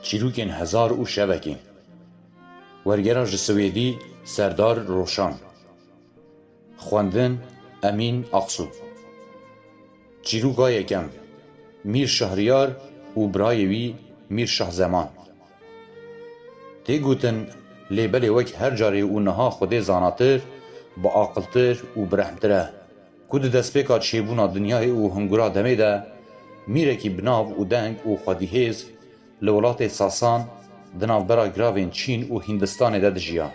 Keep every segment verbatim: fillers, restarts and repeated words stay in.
Çîrokên Hezar û Şevekê. Wergera ji Swêdî, Serdar Roşan. Xwendin, Emîn Aksu. Çîroka yekem. Mîr Şehriyar û birayê wî Mîr Şahzeman. Tê gotin, lê belê wek her carê û niha Xwedê zanatir, biaqiltir û birehmtir e, ku di destpêka çêbûna dinyayê û hingura demê de mîrekî bi nav û deng û xwedîhêz li welatê Sasan di navbera giravên Çîn û Hîndistanê de dijiya.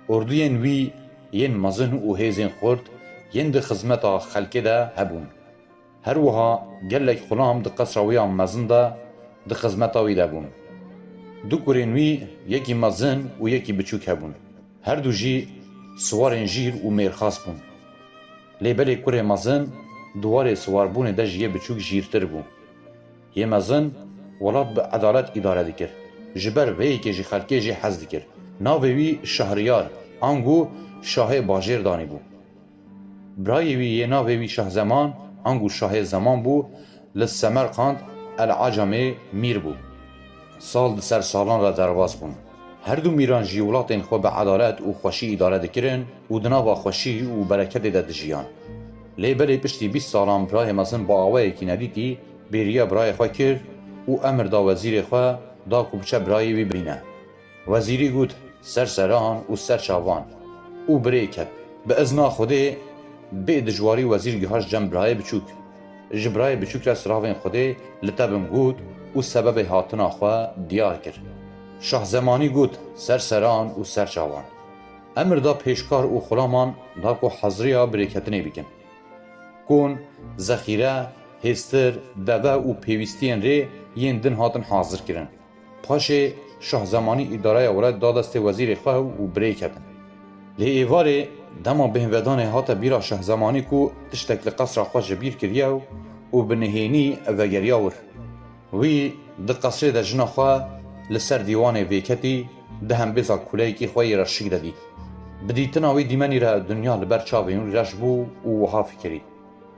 Orduyên wî yên mezin û hêzên xurt yên di xizmeta xelkê de hebûn. Her wiha gelek xulam di qesra wî ya mezin de di xizmeta wî de bûn. Du kurên wî, yekî mezin û yekî biçûk hebûn. Her du jî siwarên jîr û mêrxas bûn. Lê belê kurê mezin di warê siwarbûnê de ji yê biçûk jîrtir bû. Yê mezin welat bi edalet îdare dikir. Ji ber vê yekê jî xelkê jê hez dikir. Navê wî Şehriyar, ango Şahê Bajêr danîbû. Birayê wî yê navê wî Şahzeman, ango Şahê Zeman bû, li Semerqand El Acamê mîr bû. Sal di ser salan re derbas bûn. Her du mîran jî welatên xwe bi edalet û xweşî îdare dikirin û di nava xweşî û bereketê de dijiyan. Lê belê piştî bîst salan birayê mezin bi awayekî nedîtî bêriya birayê xwe kir û emir da wezîrê xwe da ku biçe birayê wî bibîne. Wezîrî got, "Ser seran û ser çavan." Û bi rê ket. Bi izna Xwedê bê dijwarî wezîr gihişt cem birayê biçûk. Ji birayê biçûk re silavên Xwedê li te bin got û sebebê hatina xwe diyar kir. Şahzemanî got, "Ser seran û ser çavan." Emir da pêşkar û xulaman da ku heziriya birêketinê bikin. Kon, zexîre, hêstir, deve û pêwîstiyên rê yên din hatin hazir kirin. Paşê Şahzemanî îdareya welat da destê wezîrê xwe û birê ketin. Lê êvarê dema bêhnvedanê hate bîra Şahzemanî ku tiştek li qesra xwe ji bîr kiriye û bi nihênî vegeriya wir. Wî di qesrê de jina xwe li ser dîwanê vêketî di hembêza kuleyekî xwe yê reşik de dît. Bi dîtina wî dîmenî re dinya li ber çavên wî reş bû û wiha fikirî,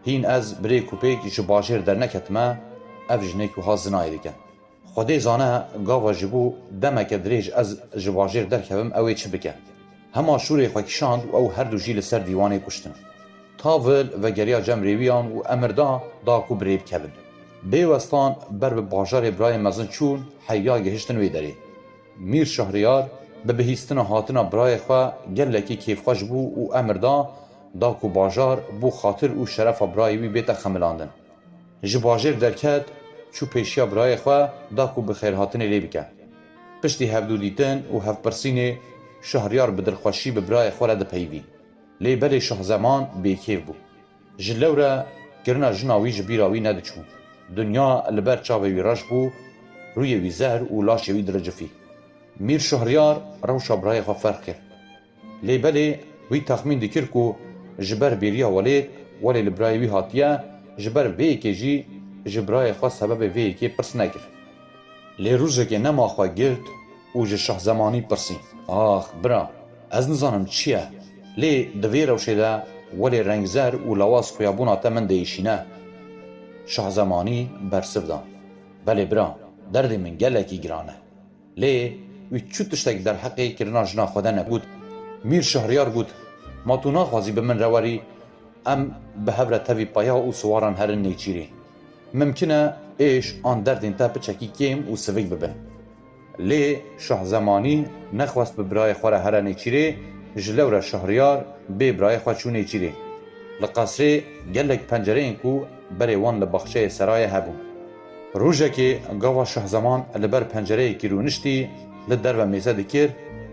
"Hîn ez bi rêk û pêk ji bajêr derneketime, ev jinê ku ha zinayê dike. Xwedê zane gava ji bo demeke dirêj ez ji bajêr derkevim ew ê çi bike." Hema şûrê xwe kişand û ew her du jî li ser dîwanê kuştin. Tavil vegeriya cem rêwiyan û emir da, da ku bi rê bikevin. Bê westan ber bi bajarê birayê mezin çûn, heya gihiştin wê derê. Mîr Şehriyar bi bihîstina hatina birayê xwe gelekî kêfxweş bû û emir da, da ku bajar bo xatir û şerefa birayê wî bête xemilandin. Ji bajêr derket, çû pêşiya birayê xwe da ku bi xêrhatinê lê bike. Piştî hevdûdîtin û hevpirsînê Şehriyar bi dilxweşî bi birayê xwe re dipeyivî. Lê belê Şahzeman bêkêf bû. Ji lewre kirina jina wî ji bîra wî nediçû. Dinya li ber çavê wî reş bû, rûyê wî zehr û laşê wî diricifî. Mîr Şehriyar rewşa birayê xwe ferq kir. Lê belê wî texmîn dikir ku ji ber bêriya welêt, welê li birayê wî hatiye, ji ber vê yekê jî ji birayê xwe sebebê vê yekê pirs nekir. Lê rojekê nema xwe girt û ji Şahzemanî pirsî, "Ax, bira, ez nizanim çi ye, lê di vê rewşê de welê rengzer û lawaz xuyabûna te min diêşîne." Şahzemanî bersiv da, "Belê bira, derdê min gelekî giran e." Lê wî çi tiştek derheqê kirina jina xwe de negot. Mîr Şehriyar got, "Ma tu naxwazî bi min re werî, em bi hev re tevî peya û siwaran herin nêçîrê. Mimkin e êş an derdên te piçekî kêm û sivik bibin." Lê Şahzemanî nexwest bi birayê xwe re here nêçîrê, ji lewre Şehriyar bê birayê xwe çû nêçîrê. Li qesrê gelek pencereyên ku berê wan li baxçeyê serayê hebûn. Rojekê gava Şahzeman li ber pencereyekî rûniştî, li derve mêze dikir,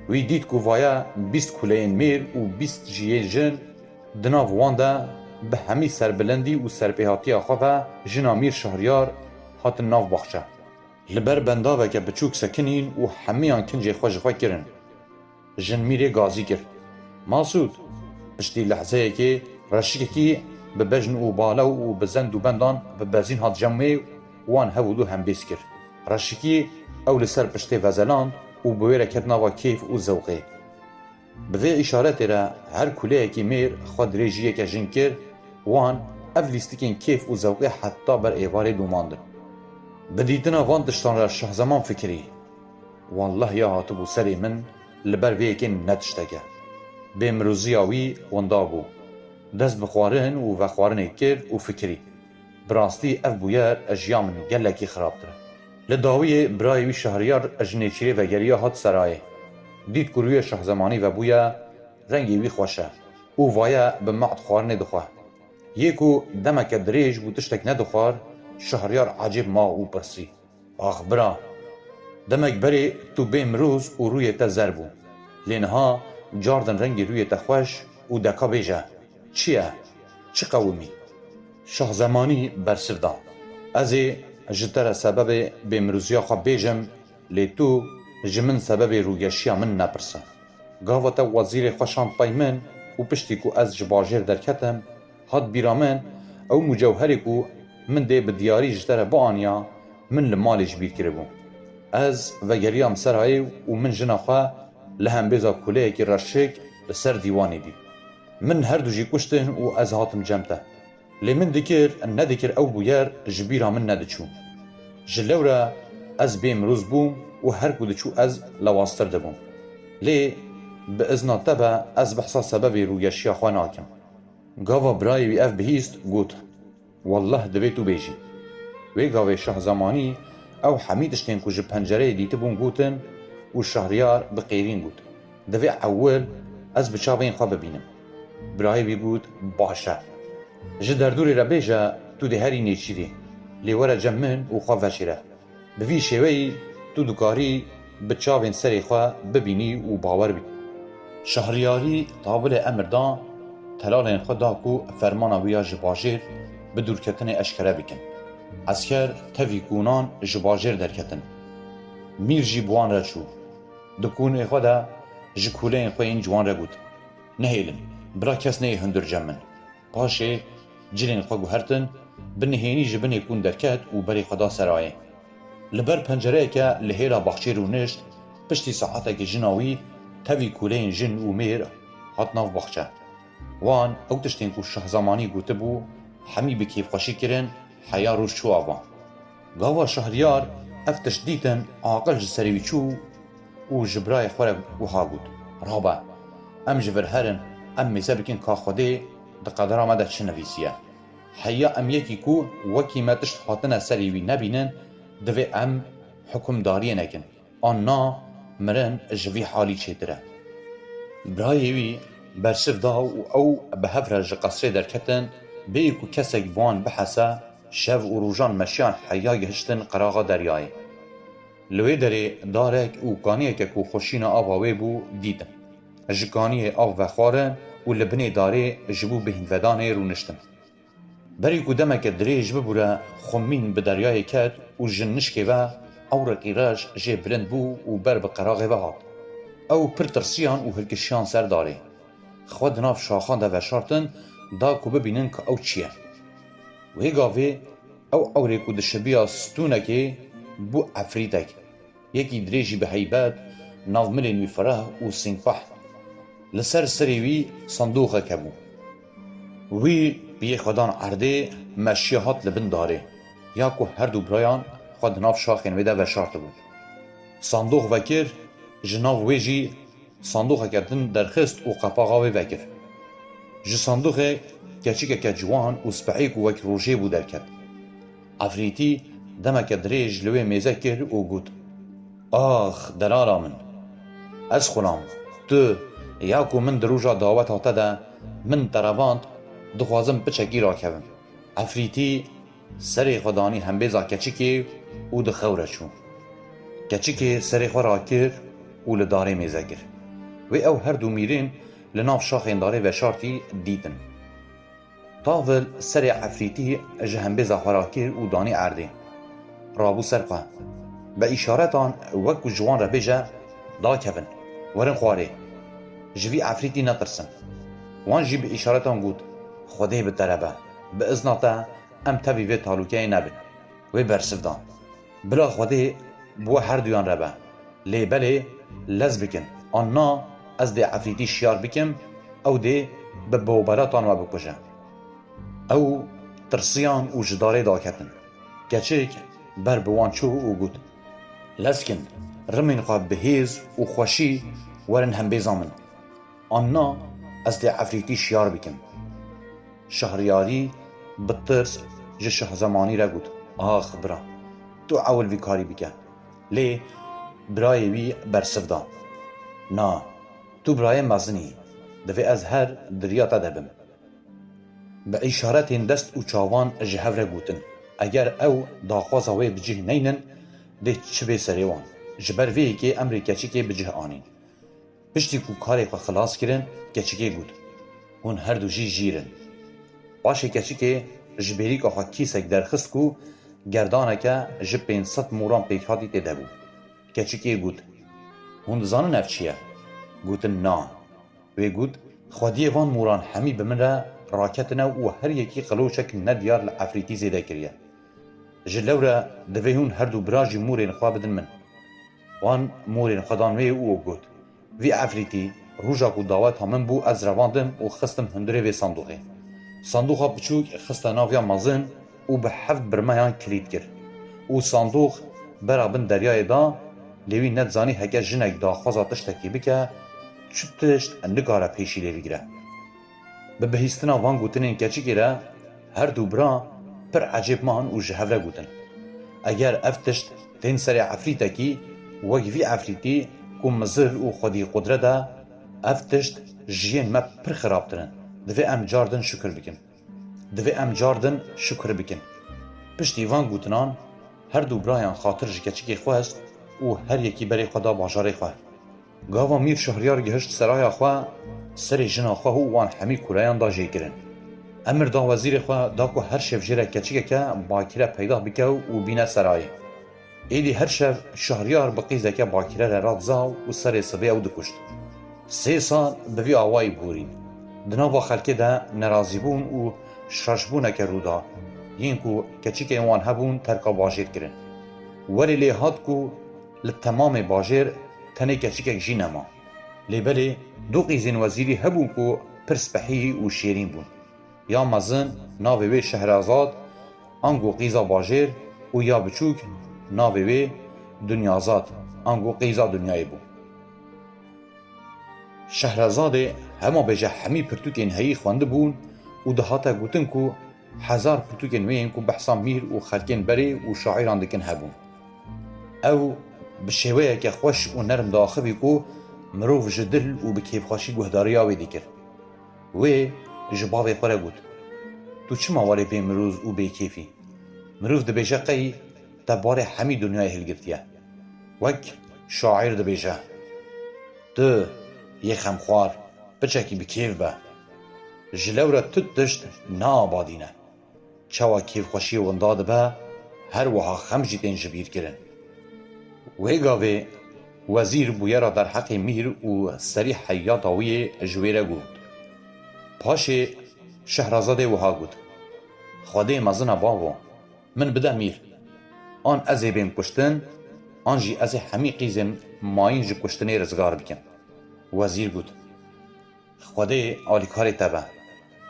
wî dît ku vaye bîst kuleyên mêr û bîst jî yên jin di nav wan de bi hemî serbilindî û serpêhatiya xwe ve jina Mîr Şehriyar hatin nav baxçe. Li ber bendaveke biçûk sekinîn û hemiyan kincê xwe ji xwe kirin. Jinmîrê gazî kir. Masûd, piştî lehzeyekê reşikekî bi bejn û balew û bi zend û bendan bi bezîn hat cem wê û wan hev û du hembêz kir. Reşikî ew li ser piştê vezeland û bi wê re ket nava kêf û zewqê. Bi vê îşaretê re her kuleyekî mêr xwe dirêjî yeke jin kir, wan ev lîstikên kêf û zewqê heta ber êvarê domandin. Bi dîtina van tiştan re Şahzeman fikirî, Wallah ya hatibû serê min, li ber vê yekê ne tiştek e. Bêmirûziya wî winda bû. Dest bi xwarin û vexwarinê kir û fikirî. Bi rastî ev bûyer ji ya min gelekî xirabtir e. Li dawiyê birayê wî Şehriyar ji nêçîrê vegeriya hat serayê. Dît ku rûyê Şahzemanî vebûye, rengê wî xweş e û vaye bi me'd xwarinê dixwe. Yê ku demeke dirêj bû tiştek nedixwar, Şehriyar ecêb ma û pirsî. Ax bira, demek berê tu bê mirûz û rûyê te zer bû. Lê niha cardin rengê rûyê te xweş û deka bêje, çi ye? Çi qewimî? Şahzemanî bersiv da. Ez ê ji te re sebebê bêmirûziya xwe bêjim, lê tu ji min sebebê rûgeşiya min nepirse. Gava te wezîrê xwe şand pey min û piştî ku ez ji bajêr derketim, hat bîra min, ew mucewherê ku min dê bi diyarî ji te re bianiya, min li malê ji bîr kiribû. Ez vegeriyam serayê û min jina xwe li hembêza kuleyekî reşik li ser dîwanê dît. Min her du jî kuştin û ez hatim cem te. Lê min dikir, nedikir ew bûyer ji bîra min nediçû. Ji lewre ez bê mirûz bûm û her ku diçû ez lewaztir dibûm. Lê bi izna te be ez behsa sebebê rûgeşiya xwe nakim. Gava birayê wî ev bihîst, got, Wallah divê tu bêjî. Wê gavê Şahzemanî ew hemî tiştên ku ji pencereyê dîtibûn gotin û Şehriyar bi qêrîn got, Divê ewil ez bi çavên xwe bibînim. Birayê wî got, Baş e. Ji derdorê re bêje tu dê herî nêçîrê, lê were cem min û xwe veşêre. Bi vî şêweyî tu dikarî bi çavên serê xwe bibînî û bawer bî. Şehriyarî tavilê emir da, telalên xwe da ku fermana wî ya ji bajêr bi dûrketinê eşkere bikin. Esker tevî kûnan ji bajêr derketin. Mîr jî bi wan re çû. Di kûnê xwe de ji kûleyên xwe yên ciwan re got, Nehêlin, bira kes neyê hundir cem min. Paşê cilên xwe guhertin, bi nihênî ji binê kûn derket û berê xwe da serayê. Li ber pencereyeke li hêla baxçê rûnişt, piştî saetekê jina wî tevî kûleyên jin û mêr hat nav baxçe. Wan ew tiştên ku Şahzemanî gotibû, hemî bi kêfxweşî kirin, heya roj çû ava. Gava Şehriyar ev tişt dîtin, aqil ji serê wî çû û ji birayê xwe re wiha got, Rabe, em ji vir herin, em mêze bikin ka Xwedê di qedera me de çi nivîsiye. Heya em yekî ku wekî me tişt hatine serê wî nebînin, divê em hukimdariyê nekin. An na, mirin ji vî halî çêtir e. Birayê wî bersiv da û ew bi hev re ji qesrê derketin, bêyî ku kesek bi wan bihese, şev û rojan meşiyan heya gihiştin qiraxa deryayê. Li wê derê darek û kaniyeke ku xweşîna ava wê bû, dîtin. Ji kaniyê av vexwarin û li binê darê ji bo bêhnvedanê rûniştin. Berî ku demeke dirêj bibûre, xumîn bi deryayê ket û ji nişkê ve ewreqî reş jê bilind bû û ber bi qeraxê ve hat. Ew pir tirsiyan û hilkişiyan ser darê. Xwe di nav şaxan de veşartin, da ku bibînin ka ew çi ye. Wê gavê ew ewrê ku dişibiya stûnekê bû efrîtek. Yekî dirêjî bi heybet, nav milên wî fireh û sîngpeh. Li ser serê wî sindoxeke bû. Wî piyê xwe dan erdê, meşiya hat li bin darê, ya ku her du birayan xwe di nav şaxên wê de veşartibû. Sindox vekir, ji nav wê jî sindoxeke din derxist û qepaxa wê vekir. Ji sindoxê keçikeke ciwan û spehî ku wek rojê bû derket. Efrîtî demeke dirêj li wê mêze kir û got, Ax, delala min! Ez xulam, tu, ya ku min di roja daweta te de min te revand, dixwazim piçekî rakevim. Efrîtî serê xwe danî hembêza keçikê û di xew re çû. Keçikê serê xwe rakir û li darê mêze kir. Wê ew her du mîrên li nav şaxên darê veşartî dîtin. Tavil serê efrîtî ji hembêza xwe rakir û danî erdê. Rabû ser xwe. Bi îşaretan wek ku ji wan re bêje, Dakevin, werin xwarê. Ji vî efrîtî netirsin. Wan jî bi îşaretan got, Xwedê bi te re be. Bi izna te em tevî vê talûkeyê nebin. Wê bersiv da. Bila Xwedê bi we herduyan re be. Lê belê lez bikin. An na ez dê efrîtî şiyar bikim, ew dê bi boberatan we bikuje. Ew tirsiyan û ji darê daketin. Keçik ber bi wan çû û got, Lez kin, Rimên xwe bi hêz û xweşî werin hembêza min. An na ez dê efrîtî şiyar bikim. Şehriyarî bi tirs ji Şahzemanî re got, "Ax bira, tu ewil vî karî bike." Lê birayê wî bersiv da, "Na, tu birayê mezin î, divê ez her di riya te de bim." Bi îşaretên dest û çavan ji hev re gotin, eger ew daxwaza wê bi cih neynin, dê çi bê serê wan. Ji ber vê yekê emrê keçikê bi cih anîn. Piştî ku karê xwe xilas kirin, keçikê got, "Hûn her du jî jîr in." Paşê keçikê ji bêrîka xwe kîsek derxist ku gerdaneke ji pênc sed moran pêkhatî tê de bû. Keçikê got, "Hûn dizanin ev çi ye?" Gotin, "Na." Wê got, "Xwediyê van moran hemî bi min re raketine û her yekî qiloçek nediyar li efrîtî zêde kiriye. Ji lewre divê hûn her du bira jî morên xwe bidin min." Wan morên xwe dan wê û got, "Vî efrîtî roja ku daweta min bû ez revandim û xistim hundirê vê sandoxê." Sandoxa biçûk xiste nav ya mezin û bi heft birmeyan kilît kir. Û sandox bera bin deryayê da, lê wî nedizanî heke jinek daxwaza tiştekî bike, çi tişt nikare pêşî lê bigire. Bi bihîstina van gotinên keçikê re her du bira pir ecêb man û ji hev re gotin, "Eger ev tişt tên serê efrîtekî wek vî efrîtî ku mizil û xwedî qudret e, ev tişt ji yên me pir xirabtir in, divê em cardin şukir bikin." Divê em cardin şukir bikin. Piştî van gotinan her du birayan xatir ji keçikê xwest û her yekî berê xwe da bajarê xwe. Gava Mîr Şehriyar gihişt seraya xwe, serê jina xwe û wan hemî kureyan da jêkirin. Emir da wezîrê xwe da ku her şev jê re keçikeke bakire peydah bike û bîne serayê. Êdî her şev Şehriyar bi qîzeke bakire re re diza û serê sibê ew dikuşt. Sê sal bi vî awayî borîn. Di nava xelkê de nerazîbûn û şaşbûneke rû da, yên ku keçikên wan hebûn terka bajêr kirin. Welê lê hat ku li temamê bajêr tenê keçikek jî nema. Lê belê du qîzên wezîrî hebûn ku pir spehî û şêrîn bûn. Ya mezin navê wê Şehrazad, ango qîza bajêr û ya biçûk navê wê Dinyazad, ango qîza dinyayê bû. Şehrezadê hema bêje hemî pirtûkên heyî xwendibûn û dihate gotin ku hezar pirtûkên wê yên ku behsa mîr û xelkên berê û şaîran dikin hebûn. Ew bi şêweyeke xweş û nerm diaxivî ku mirov ji dil û bi kêfxweşî guhdariya wê dikir. Wê ji bavê xwe re got, "Tu çima welê bêmiroz û bêkêf î? Mirov dibêje qey te barê hemî dinyayê hilgirtiye." Wek şaîr dibêje, "Tu yê xemxwar, piçekî bi kêf be. Ji lewre tu tişt naabadîne." Çawa kêfxweşiyê winda dibe, her wiha xem jî tên ji bîr kirin. Wê gavê wezîr bûyera derheqê mîr û serî heyata wî yê ji wê re got. Paşê Şehrazadê wiha got, "Xwedê mezin e bavo, min bide mîr. An ez ê bêm kuştin, an jî ez ê hemî qîzên mayîn ji kuştinê rizgar bikim." Wezîr got, "Xwedê alîkarê te be.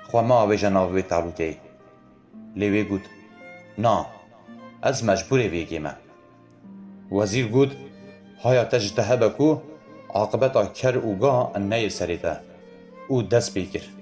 Xwe me avêje navê wê telûkeyê." Lê wê got, "Na, ez mecbûrê vê yekê me." Wezîr got, "Haya te ji te hebe ku aqibeta ker û ga neyê serê te." Û dest pê kir.